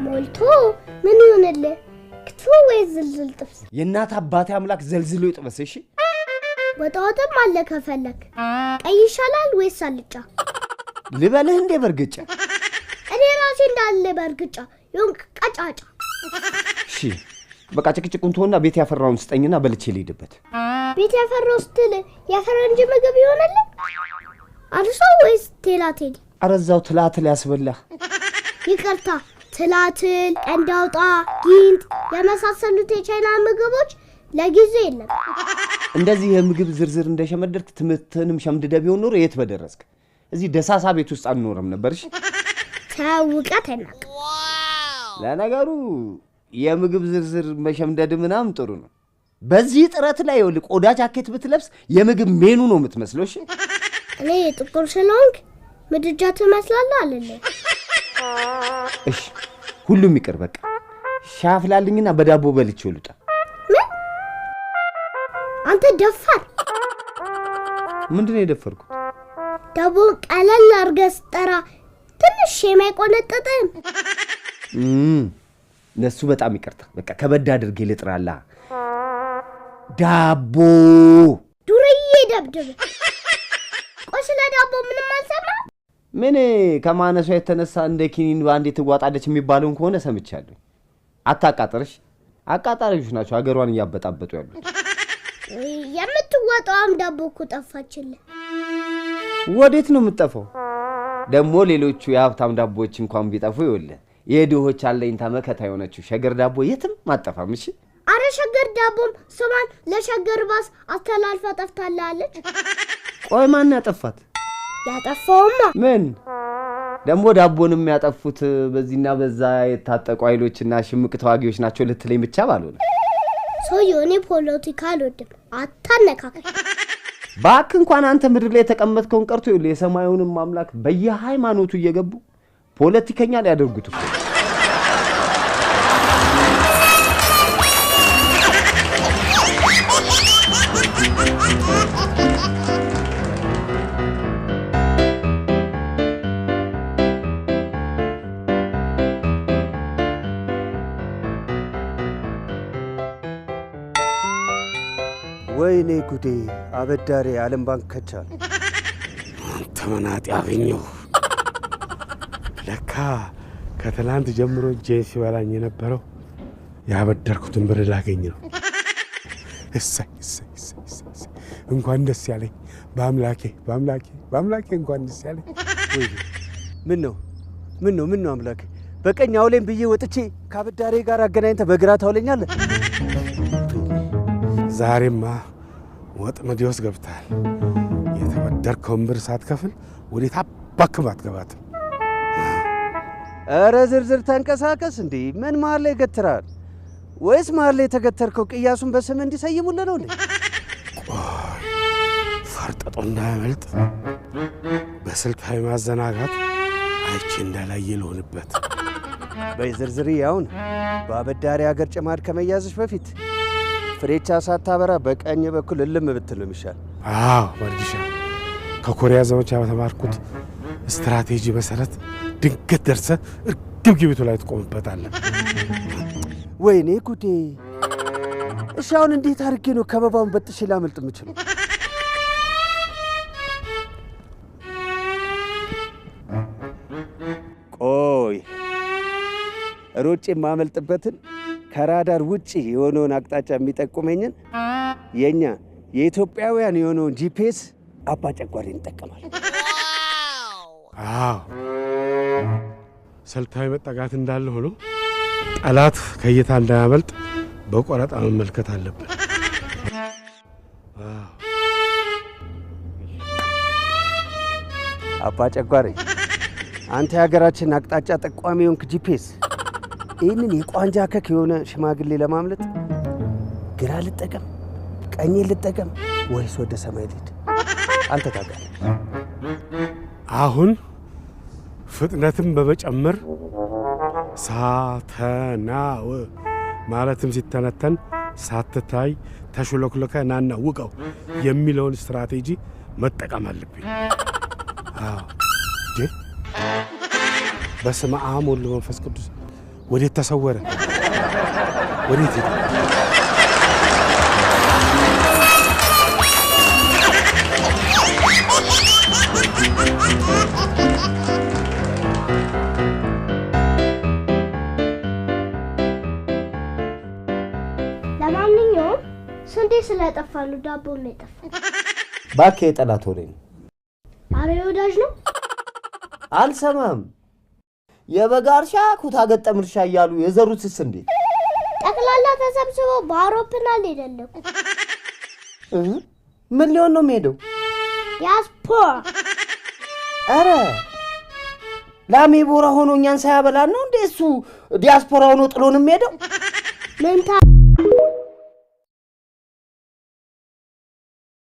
ሞልቶ ምን ይሆንልህ? ክትፎ ወይ ዝልዝል ጥብስ? የእናት አባቴ አምላክ ዘልዝሎ ይጥበስ። እሺ ወጣ ወጥም አለ ከፈለክ። ቀይ ይሻላል ወይስ አልጫ? ልበልህ እንዴ በርግጫ? እኔ ራሴ እንዳለ በእርግጫ ይሁን ቀጫጫ። እሺ በቃ ጭቅጭቁን ተወና ቤት ያፈራውን ስጠኝና በልቼ ልሂድበት። ቤት ያፈራው ስትል የፈረንጅ ምግብ ይሆንልህ? አርሶ ወይስ ቴላቴል? ኧረ እዛው ትላትል ያስበላህ። ይቅርታ፣ ትላትል፣ ቀንድ አውጣ፣ ጊንጥ የመሳሰሉት የቻይና ምግቦች ለጊዜው የለም። እንደዚህ የምግብ ዝርዝር እንደሸመደድክ ትምህርትህንም ሸምድደህ ቢሆን ኖሮ የት በደረስክ። እዚህ ደሳሳ ቤት ውስጥ አንኖርም ነበር። እሺ ተው፣ እውቀት አይናቅም። ለነገሩ የምግብ ዝርዝር መሸምደድ ምናምን ጥሩ ነው። በዚህ ጥረት ላይ ይኸውልህ ቆዳ ጃኬት ብትለብስ የምግብ ሜኑ ነው የምትመስለው። እሺ እኔ ጥቁር ስለሆንክ ምድጃ ትመስላለህ አለልህ። እሺ ሁሉም ይቅር በቃ ሻፍላልኝና በዳቦ በልቼው ልውጣ። ምን አንተ ደፋር! ምንድን ነው የደፈርኩት? ዳቦን ቀለል አድርገህ ስትጠራ ትንሽ የማይቆነጥጥህም? ለሱ በጣም ይቅርታ። በቃ ከበድ አድርጌ ልጥራላ። ዳቦ ዱርዬ ደብድብ። ቆይ ስለ ዳቦ ምንም አልሰማህም? ምን ከማነሷ የተነሳ እንደ ኪኒን በአንዴ ትዋጣለች የሚባለውን ከሆነ ሰምቻለሁ። አታቃጥርሽ። አቃጣሪዎች ናቸው ሀገሯን እያበጣበጡ ያሉት። የምትዋጣዋም ዳቦ እኮ ጠፋችልህ። ወዴት ነው የምትጠፋው? ደግሞ ሌሎቹ የሀብታም ዳቦዎች እንኳን ቢጠፉ ይኸውልህ የድሆች አለኝታ መከታ የሆነችው ሸገር ዳቦ የትም አትጠፋም። እሺ አረ ሸገር ዳቦም ስሟን ለሸገር ባስ አስተላልፋ ጠፍታላለች። ቆይ ማን ያጠፋት? ያጠፋውማ ምን ደግሞ ዳቦንም ያጠፉት በዚህና በዛ የታጠቁ ኃይሎችና ሽምቅ ተዋጊዎች ናቸው ልትለኝ ብቻ ባልሆነ። ሰውዬው እኔ ፖለቲካ አልወድም፣ አታነካከል። እባክህ እንኳን አንተ ምድር ላይ የተቀመጥከውን ቀርቶ ይኸውልህ የሰማዩንም አምላክ በየሃይማኖቱ እየገቡ ፖለቲከኛ ሊያደርጉት እኮ። ወይኔ ጉዴ! አበዳሪ ዓለም ባንክ ከቻል። አንተ መናጤ አገኘሁ። ለካ ከትላንት ጀምሮ እጄን ሲበላኝ የነበረው ያበደርኩትን ብር ላገኝ ነው። እሰይ እሰይ እሰይ እሰይ እሰይ! እንኳን ደስ ያለኝ በአምላኬ በአምላኬ በአምላኬ እንኳን ደስ ያለኝ። ወይኔ ምን ነው ምን ነው ምን ነው አምላኬ፣ በቀኝ አውለኝ ብዬ ወጥቼ ከአበዳሪ ጋር አገናኝተህ በግራ ታውለኛለህ? ዛሬማ ወጥመዴ ውስጥ ገብተሃል። የተበደርከውን ብር ሳትከፍል ወዴት አባክም አትገባትም። ኧረ ዝርዝር ተንቀሳቀስ እንዴ! ምን መሀል ላይ ገትራል? ወይስ መሀል ላይ የተገተርከው ቅያሱን በስም እንዲሰይሙልህ ነው እንዴ? ቆይ ፈርጥጦ እንዳያመልጥ በስልታዊ ማዘናጋት አይቼ እንዳላየ ልሆንበት። በይ ዝርዝር፣ አሁን በአበዳሪ ሀገር ጭማድ ከመያዝሽ በፊት ፍሬቻ ሳታበራ በቀኝ በኩል እልም ብትል ነው የሚሻል። አዎ መርጊሻ፣ ከኮሪያ ዘመቻ በተማርኩት ስትራቴጂ መሰረት ድንገት ደርሰህ እርግብግቢቱ ላይ ትቆምበታለህ። ወይኔ ጉዴ! እሺ አሁን እንዴት አድርጌ ነው ከበባውን በጥሼ ላመልጥ የምችለው? ቆይ ሮጬ የማመልጥበትን ከራዳር ውጪ የሆነውን አቅጣጫ የሚጠቁመኝን የኛ የኢትዮጵያውያን የሆነውን GPS አባ ጨጓሬ እንጠቀማለን። አዎ ስልታዊ መጠጋት እንዳለ ሆኖ ጠላት ከእይታ እንዳያመልጥ በቆረጣ መመልከት አለብን። አባ ጨጓሬ አንተ የሀገራችን አቅጣጫ ጠቋሚ የሆንክ GPS፣ ይህንን የቋንጃ ከክ የሆነ ሽማግሌ ለማምለጥ ግራ ልጠቀም፣ ቀኝ ልጠቀም ወይስ ወደ ሰማይ ልሂድ? አንተ ታውቃለህ። አሁን ፍጥነትን በመጨመር ሳተናው ማለትም ሲተነተን ሳትታይ ተሽሎክሎከ ናና ውቀው የሚለውን ስትራቴጂ መጠቀም አለብኝ። አዎ እንዴ! በስመ አብ ወወልድ ወመንፈስ ቅዱስ። ወዴት ተሰወረ? ወዴት ሄደ? ለማንኛውም ስንዴ ስለጠፋ ነው ዳቦም የጠፋ። እባክህ የጠላት ወሬ ነው። አረ የወዳጅ ነው። አልሰማም። የበጋ እርሻ ኩታ ገጠም እርሻ እያሉ የዘሩትስ እንዴ? ጠቅላላ ተሰብስበው በአውሮፕላን ሄደለኩ። ምን ሊሆን ነው የሚሄደው? ዲያስፖራ። አረ ላሜ ቦራ ሆኖ እኛን ሳያበላን ነው እንዴ እሱ ዲያስፖራ ሆኖ ጥሎን የሚሄደው? ምን